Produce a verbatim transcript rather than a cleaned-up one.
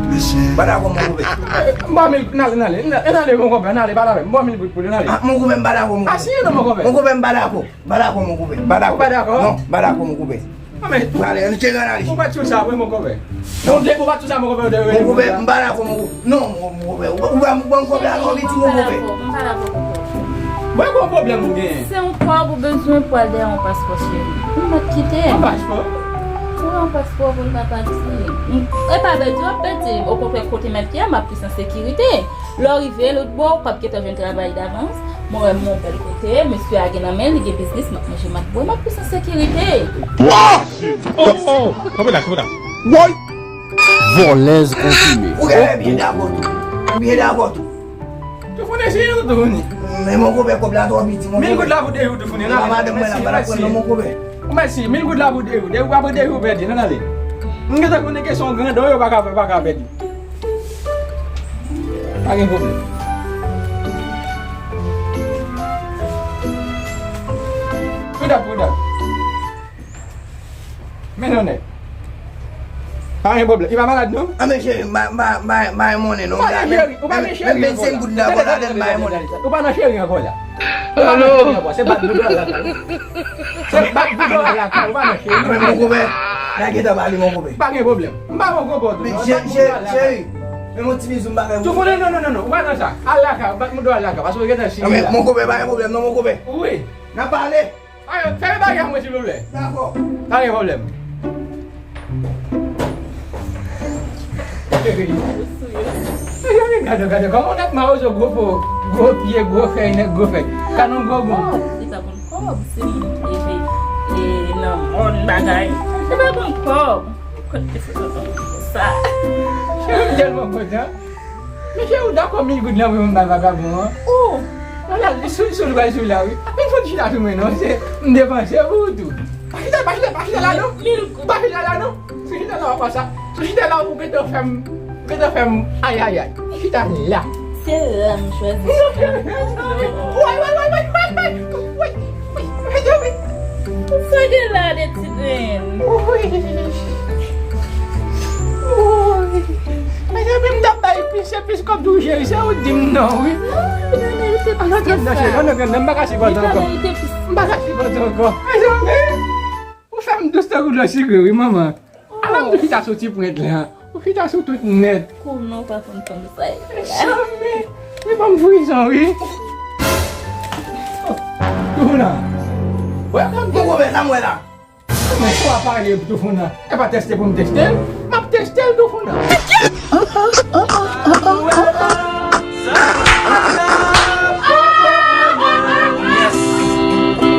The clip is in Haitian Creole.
M pa dakò, mon konpè. M ba w mil, n ale, n ale, n ale, mon konpè, n ale, pale avè m. M ba w mil goud pou li, n ale. Ah, mon konpè, m pa dakò, mon konpè. Ah, si, non, mon konpè. Mon konpè, m pa dakò. M pa dakò, mon konpè. M pa dakò. Ou pa dakò? Non, m pa dakò, mon konpè. Non, men, pale, ann cheke analiz. Ou pa t sou sa, wi, mon konpè. Non, depi ou pa t sou sa, mon konpè, ou te rele. Mon konpè, m pa dakò, mon konpè. Non, mon, mon konpè. Ou, ou pa, ou pa, mon konpè, dakò, piti, mon konpè. M pa dakò, mon konpè. Mwen, gon pwoblèm ou genyen? Se yon kòb ou bezwen pou al dèyè yon paspò, cheri. Ou mèt kite. Yon paspò? Ou yon paspò pou l ka pati. E pa pèdi, w ap pèdi. Okontrè, kote m ap ye a, m ap plis an sekirite. Lè w rive lòt bò, w p ap gentan jwenn travay davans. Mwen wè m yon bèl kote, mesye a gen nan men l, li gen biznis, m ap manje, m ap bwè, m ap plis an sekirite. Oh, oh, kanpe la, kanpe la. Woy! Vòlèz konfime. Ou genlè byen dakò tou. Ou byen dakò tou. Tou founi si nou tou founi. Men mon konpè, kòb la twò piti, mon konpè. Mil goud la pou de jou tou founi, nan. Madanm mwen la, pa la pran non, mon konpè. Ou mèsi, mil goud la pou de jou. De jou apre de jou ou pèdi, nan, ale. M gentan konnen kesyon grandè yo pa ka, pa ka pèdi. Pa gen pwoblèm. Prudent, prudent. Men non nèt. Pa gen pwoblèm. Li pa malad, non? Ah, men cheri, ma, ma, ma, ma, monnen, non. Ou pa nan cheri, ou pa nan cheri ankò la. Tande, tande, tande, tande. Ou pa nan cheri ankò la. Ou pa nan cheri ankò. Se bat boudò lakay. Se bat boudò lakay. Ou pa nan cheri. Men mon konpè, n a gentan pale, mon konpè. Pa gen pwoblèm. M pa pran konpòt ou, non. Cheri, cheri, cheri. Men yon ti bizou m pa fè pou ou. Tou konnen, non, non, non, non. Ou pa nan sa. Al lakay, bat moudo al lakay. Paske ou gentan siye la. Mon konpè, pa gen pwoblèm, non, mon konpè. Wi. N a pale. Ayo, fè bagay mwen, silvouplè. Dakò. Pa gen pwoblèm. Gade, gade, kòman nèt mawozo gwo po, gwo pye, gwo fèy, nèt gwo fèy. Kanon gwo bon. Li pa konn kòb, se moun ki leve, e, nan mòn bagay. Li pa konn kòb. Kot te fout sa? Tèlman kontan. Mesye, ou dakò mil goud lan pou m bay vagabon an? Oh! Ala, li sou, sou l pral sou la, wi. Men fò w chita sou mwen, non. Se, m depanse pou ou tou. Pa chita, pa chita, pa chita la, non. Mil goud. Pa chita la, non. Sou chita la, w ap wè sa. Sou chita la, ou gentan fè m, gentan fè m, ayayay. Chita la. Se la m chwazi. Woy, woy, woy, woy, woy, woy. Woy, woy, woy, woy. Sa gen la de ti grenn? Woy. Woy. Mezanmi, m t ap bay plis, se plis kòb tou, cheri, se ou di m non, wi. Non, li pa merite plis ke sa. An nan grenn nan, cheri, an nan grenn nan, m pa ka sipòte ankò. Li pa merite plis. M pa ka sipòte ankò. Mezanmi, ou fè m dous tankou dlo sikre, wi, manman. Ala m tou chita sou ti pwent la. Ou chita sou tout nèt. Kouman w pa konn fanm sa ye la? Mezanmi, li ban m frizon, wi. Oh, Toufouna. Wè, m gon gwo bèl la, m wè la. Men, fò w ap pale Toufouna. E pa teste pou m teste l. M ap teste l, Toufouna.